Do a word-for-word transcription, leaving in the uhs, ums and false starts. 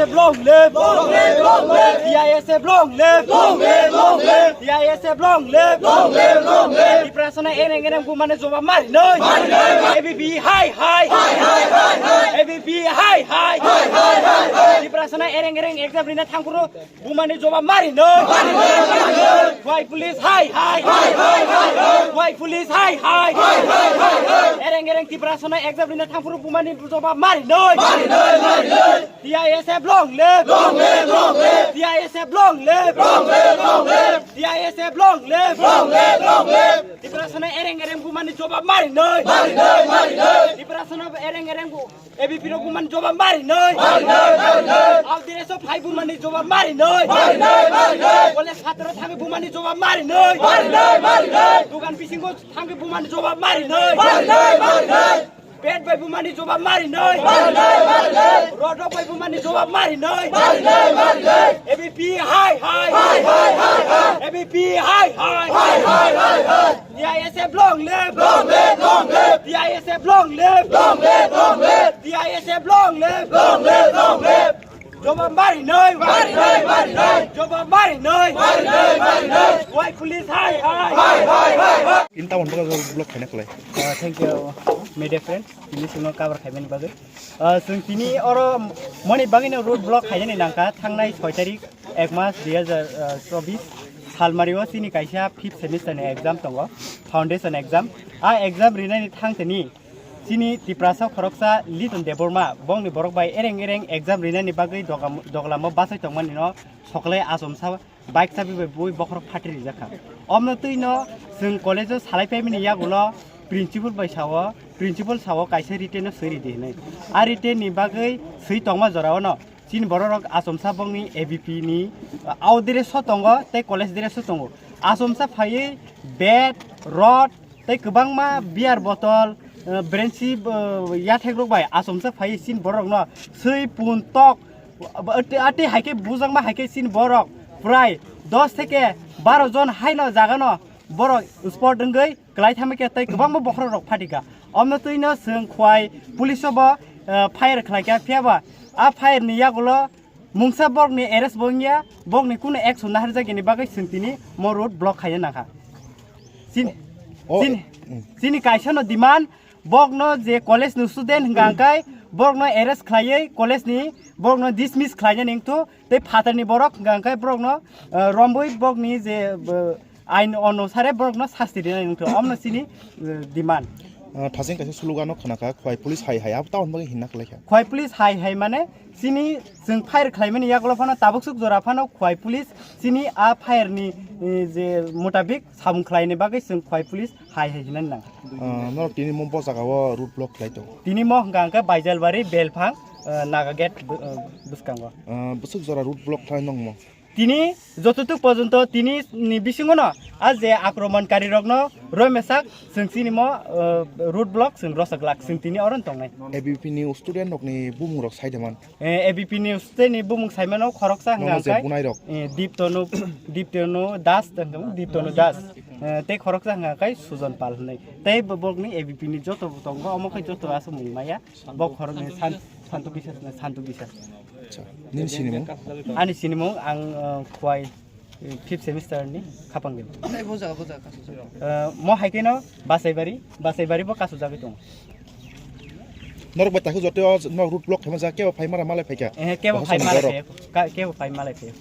Long live! Long live! Long live! T I S F long live! Long live! Long live! T I S F long live! Long live! Long live! Tiprasano ereng ereng bumani jobab marinoi! Marinoi! A B P hai hai! Hai hai hai hai! A B P hai hai! Hai hai hai hai! Tiprasano ereng ereng exam rina thangphuru bumani jobab marinoi! Marinoi! Marinoi! Wai police hai hai! Hai hai hai hai! Wai police hai hai! Hai hai hai hai! Ereng ereng Tiprasano exam rina thangphuru bumani jobab marinoi! Marinoi! Marinoi! T I S F long live! Long live, long live! T I S F long live! Long live, long live! T I S F long live! Long live, long live! Tiprasano ereng ereng bumani jobab marinoi! Marinoi, marinoi! Tiprasano ereng ereng bu-, A B P rok bumani jobab marinoi! Marinoi, marinoi! Audire so phai bumani jobab marinoi! Marinoi, marinoi! Kole satro thangwi bumani jobab marinoi! Marinoi, marinoi! Dugan bisingo thangwi bumani jobab marinoi! Marinoi, marinoi! Pet bai bumani jobab marinoi. Marinoi, marinoi. Rodok bai bumani jobab marinoi. Marinoi, marinoi. A B P hai hai. Hai hai hai hai. A B P hai hai. Hai hai hai hai. T I S F long live. Long live, long live. T I S F long live. Long live, long live. T I S F long live. Long live, long live. Jobab marinoi! Marinoi, marinoi! Jobab marinoi! Marinoi, marinoi! Wai police hai hai! Hai hai hai hai! Ini tabon bagwi road block khaina khlai. Uh, thank you, media friend. Ini sino cover khaimani bagwi. Uh, chwng tini oro moni bagwi no road block khainani nangkha thangnai soi tarik ek mas dui hajar chobis salmari o chini kaisa fifth semester ni exam tongo, foundation exam. A exam rinani thangtini Chini Tiprasa khoroksa Liton Debbarma bongni borok bai ereng ereng exam rinani bagwi dogam-, doglamo bachai tongmani no sokle achomsa bike chabi bai bui bokhorok phatri rijak kha. Omno twi no chwng college o salai paimani yagulo principal bai sao, principal sao kaisa written no swi ridi hinwi. A written ni bagwi swi tongma jora o no chini borok rok achomsa bongni A B P ni, uh, out dress o tongo tei college dress o tongo. Achomsa phaiwi bat, rod, tei kwbangma beer bottle, uh, brenchi, uh, yathekrok bai achomsa phaiwi chini borokno swi pun tok, uh, ati, ati hai khe bujakma hai khe chini borok prai dos theke baro jon haino jagano borok spot wngwi kwlai thangma khe tei kwbangma bokhorok rok phatika. Omno twi no chwng Khwai police o bo, uh, fire khlai kha, phiya ba a fire ni yagulo Mungsa borokni arrest bo wngya, bokni kunu action naharjakya ni bagwi chwng tini mo road block khaina nangkha. Chini, O, chini, mm. Chini kaisa no demand, bokno je college ni student hwnkha hwnkhe, bokno arrest khlaiwi college ni bokno dismiss khlaina ningthu, tei phatar ni borok hwnkha hwnkhe bokno, eh, rombwi bokni je, eh, ain onusare borokno sasti rina ningthu, omno chini, eh, demand. Ah, thasing kaisa slogan no khna kha, Khwai police hai hai, abo tabon bagwi hinna khlai kha. Khwai police hai hai mane chini chwng fire khlaimani yagulo phano tabuk suk jora phano Khwai police chini a fire ni, eh, je mutabik samung khlaini bagwi chwng Khwai police hai hai hinani nang. Ah, norok tini mo bo jaga o road block khlai tongo. Tini mo hwnkha hwnkhe Baijalbari, Belphang, eh, Naga gate, eh, bwskango. Ah, bwswk jora road block khlai nongmo? Tini jototuk porjonto tini ni bisingo no a je akromon kari rokno roimesak chwng chini mo, eh, road block chwng rosok lak chwng tini oro tongnai. A B P ni student rokni bumung rok sai de man. Eh, A B P ni student ni bumung saimano khoroksa Nono hwnka je hwnkhe, bunai rok. Eh, Diptonu, Diptonu Das, Diptonu Das. Eh, tei khoroksa hwnka hwnkhe Sujon Pal hwnwi. Tei bo-, bokni A B P ni joto tongo, omo khe joto aswk mung maya. Bok khoroknwi San-, Santu Biswas, Santu Biswas. Acha, nini sinimung? Ani sinimung ang, uh, Khwai, uh, fifth semester ni Khapang Deb. Nai bo jaga, bo jaga, kasu jaga. Uh, mo hai khe no Basaibari, Basaibari bo kasu jagwi tongo. Norok bai takhu joto o norok road block khaima jaga kebo phai mara malai phaikha. Eh, kebo Bahasa phai ni malai borok. Phaikha, ka-, kebo phai malai phaikha.